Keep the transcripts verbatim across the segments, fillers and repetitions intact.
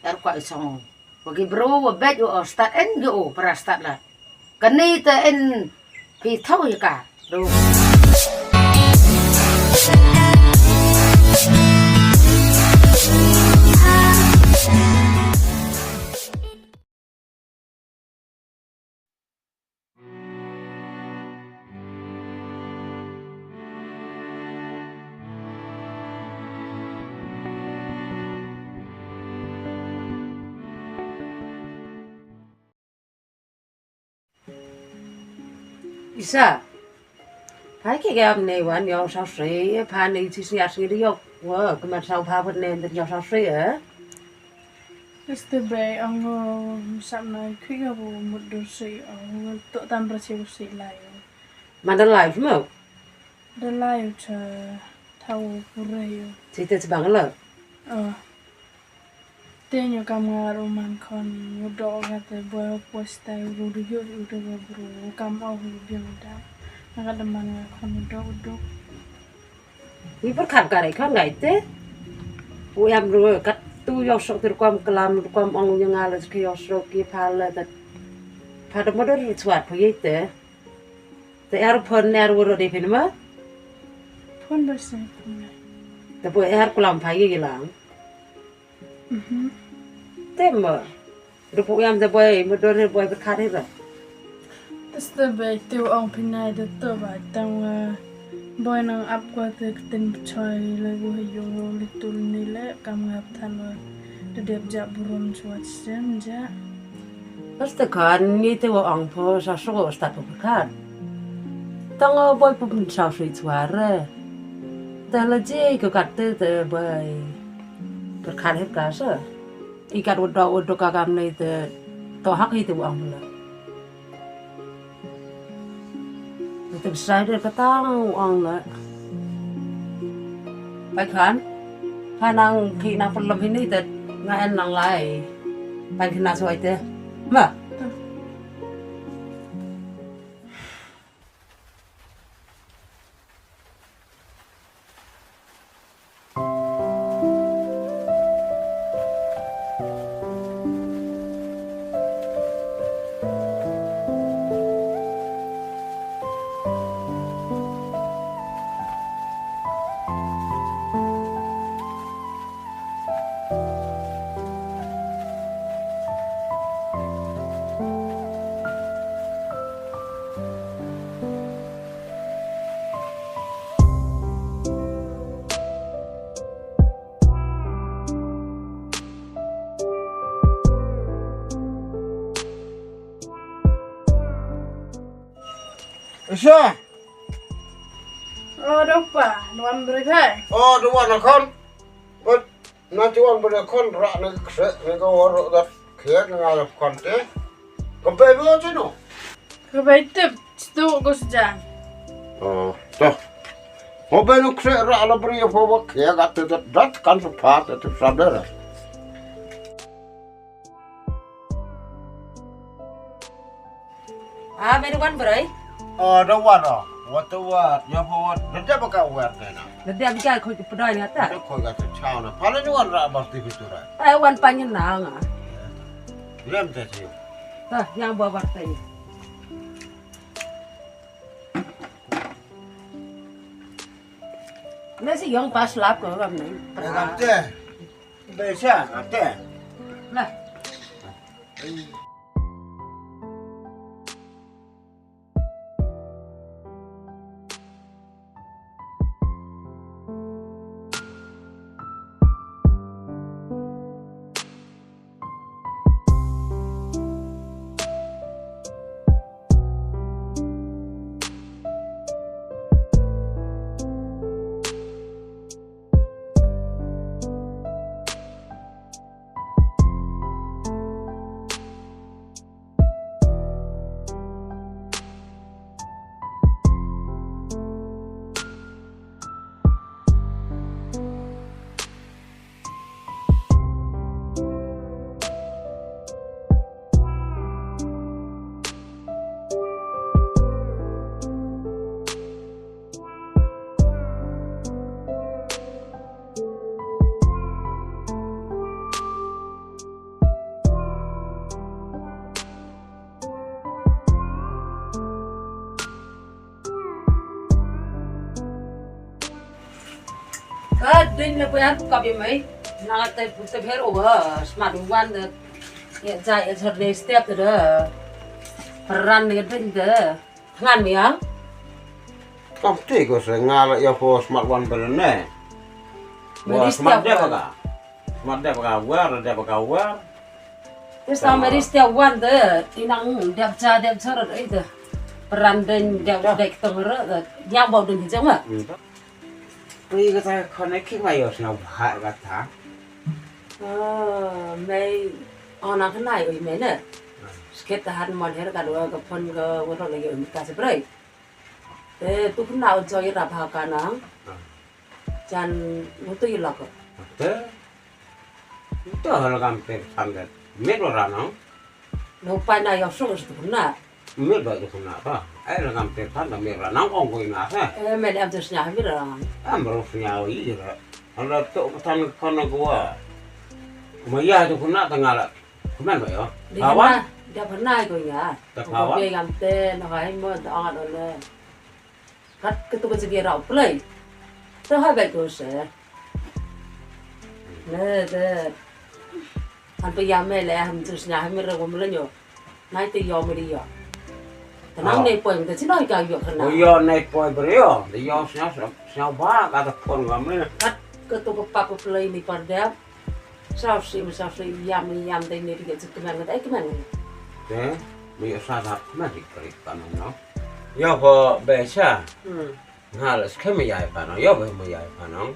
Tar kwah i song. Wa ki bru wa bej wa o stad en ki o para stad la. Kani te en phi thaw hi ka. Ru. Isa. Hai ki gam ne wan yong sa sri, pha ne chi snya sri yok. Wa, kemat sa pha put ne yong sa sri, eh. Este be ang sam na kwi ga bu mut dur sri, ang to tam ra sri lai. Mandalay mo. Dalai u cha thau pura yu. Sita chibang lo. Oh. Te nyu kam nga ru man khon nyu do ga te boy posta ru ru yu ru de ga bru kam au ru biang da. Nga ka da man nga khon nyu do do. Ni per khat ka re khon ngai te. U yam ru kat tu yok sok ter kom kelam kom ong yu nga le ke yok sok ki pha le tat. Pha da mo do ru chuat pha ye te. Te er phone ne er wuro de phin ma? Phone ba se phone. Te bo er kulam phai gi lang. Mhm. Te ma. Du pu yam te boy ma dor he boy berkat he ba. Te ste be te ong phin nai de to ba tang, eh, boy nang ap kwa te ten choi le bu he yong le tul ni le kam ngap than wa. Te dep ja burom chwa chen ja. Pas te khan ngi te wa ong pho sa so sta pho khan. Tang o boy pum sa so i chware. Te la je ko kat te te boy. Pyrkhat hep ka sa. I kat wa do wa do ka kam nei te to hak hi te wa ong la. Te bsai de ka tang ong la. Pai khan. Pha nang khi nang pynlong hini te nga en nang lai. Pai khan na soi te. Ma. Isa. Oh, dopa, doan beri kai. Oh, doan akon. Ot, na tuan beri akon rak ni kse ni ko waro dat khe ni ngalap konte. Kempe bo tu no. Kempe tip, stu ko sejang. Oh, toh. Ko be nu kse rak la beri apa bo khe gat dat dat kan sepat tu sadar. Ah, me da wan brai? Ah, da wan ah. Wat wat, ya fa wat. Da da baka wer da na. Da da baka ko pdai na ta. Da ko ga ta chao na. Pala ni wan ra ba ti bitu ra. Ai wan pa ni na nga. Lem ta ti. Ta, yang ba ba ta ni. Na si yong pas lap ko gam ni. Gam te. Be sa, gam te. Na. Tin le puyar ku kapi mai. Na te pute pher over smart wan de. Ya jai ya jor de step de. Peran de de. Ngan mi ya. Kam te ko se nga la ya po smart wan bele ne. Wa smart de baga. Smart de baga wer de baga wer. Te sa meri step wan de. Inang de ja de jor de. Peran de de de tong re. Yang bau de jeng ma. Ri kata khone khik ma yo sna bha kata. Oh, mei ona khna yo mei ne. Sket ta han mon her ka do ka phon ka woro le yo mi ka se brei. Te tu khna o joy ra bha ka na. Jan mutu yo lako. Te. Te hal kam pe sam de. Met wara nang. No pa na yo sung tu khna. Mir ba tu khna ta. Ai la ngam te than da mir la nang ong koi nga ha. Eh, me dam tu snya mir la. Am ro snya o yi ra. Ala to than khon ko wa. Ma ya tu khna ta nga la. Khman ba yo. Di Pawan. Khna, da khna ko ya. Ta Ko Pawan. Be ngam te no hai mo da ong do le. Kat ke tu ke jegi rau play. Tu hai ba ko se. Ne de. Han pe ya me le ham tu snya ham re ko mle nyo. Nai te yo me ri yo. Tenang ne poi me te sino ka yo khana. Yo nai poi bre yo. De yo snya snya ba ka ta phone ngam ne. Kat ke tu ke pa pe play ni par de. Sa si me sa si yam ni yam de ni ri ke kmen ngai kmen. De me yo sa da kmen ri kri ka no. Yo ko be sa. Hmm. Nga la skhem ya pa no. Yo be me ya pa no.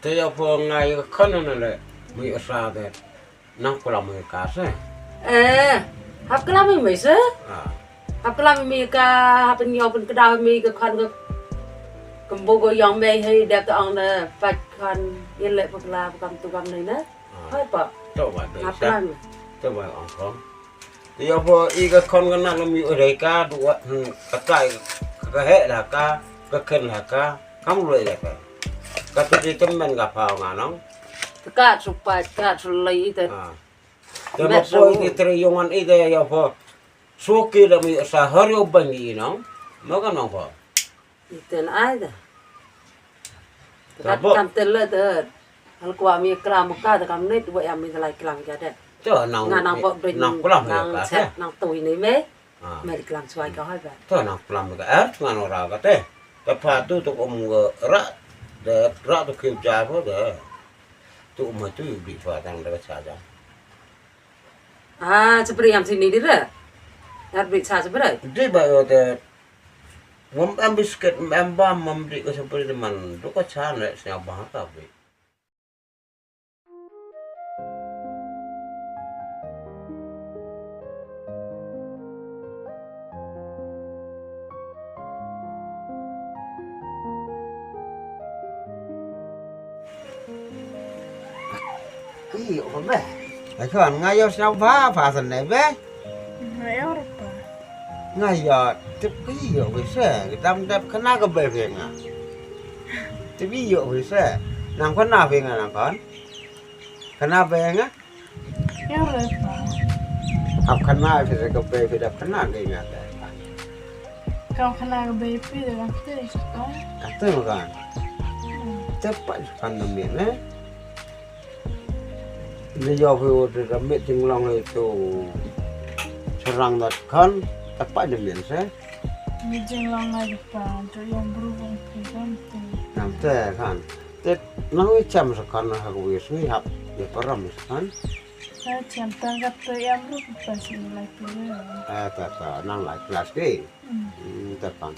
Te ya pho nga ya khon na le. Mui usa de. Nang kulam mui ka se. Eh, hap kulam mui se? Ah. Hap kulam mui ka, hap nyo pun kedaw mui ke khon ke. Kembo go yong mei hei dep to ong de pat khon ye le pekla pekam tu kam nei ne. Ah. Hai pa. To ba de. Hap kulam. To ba ong khom. Te ya pho i ke khon ke na lem yu rei ka du wa, hmm, ka kai ka he la ka, ka khen la ka. Kam loi da ka. Ka tu ti tem men ka pha nga nong. Ka su pa ka su lei te. Ah. Te ma poi ti tre yong an i te ya pho. Su ki da mi sa har yo ban i nong. Ma ka nong pho. Iten ai da. Ka bo. Kam te le te. Hal kwa mi kra mo ka da kam ne wa ya mi lai klang ja de. To nang. Nga nang bo nang klam ya ka. Nang tu ni me. Ah. Meri klam suai ka hai ba. To nang klam ka er ngan ora ka te. Ka pha tu tu um ga ra. De ra tu kiu ja pho de. Tu um tu bi pha tang de ka cha ja. Ah, chapri yam sini di re. Yar bi cha chapri. Di ba yo te. Ngam am biscuit am bam mam di ka chapri de man. Du ka cha ne snya ba ka bi. Ki yo ko be. Ai khon nga yo sñiaw bha pha san ne be. Nga yo rupa. Nga yo tip ki yo be se. Dam dap khana ka be be nga. Tip ki yo be se. Nang khana be nga nang khon. Khana be nga. Yo rupa. Ap khana be se ka be be dap khana ke nga te. Kau khana ka be pi de ka te ka. Ka te ma kan. Te pa kan na me ne. Ni yo phi u de da mit jinglong hi tu. Sarang dat khan ta pa de min se. Mit jinglong ngai pa tu yong bru bong phi kan tu. Nam te khan. Te nang wi cham sa khan ha wi sni hap. Ye param sa khan. Sa cham tang ka tu yam bru pa si lai tu. Eh ta ta nang lai plastik. Hmm, ta khan.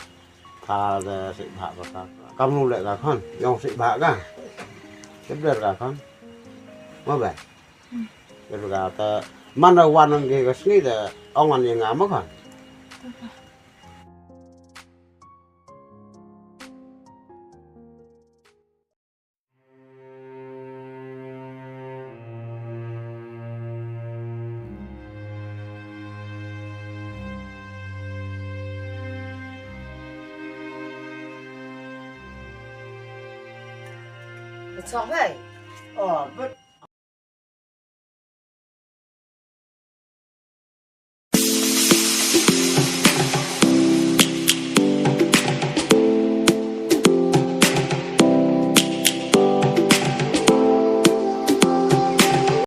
Ka da sih bha ka ka. Kam nu le ka khon, yong sih bha ka. Tep der ka khon. Mo ba. Tep ka ta man da wan ngi ka sni da ong an ye nga mo khon. Chok bai. Oh, but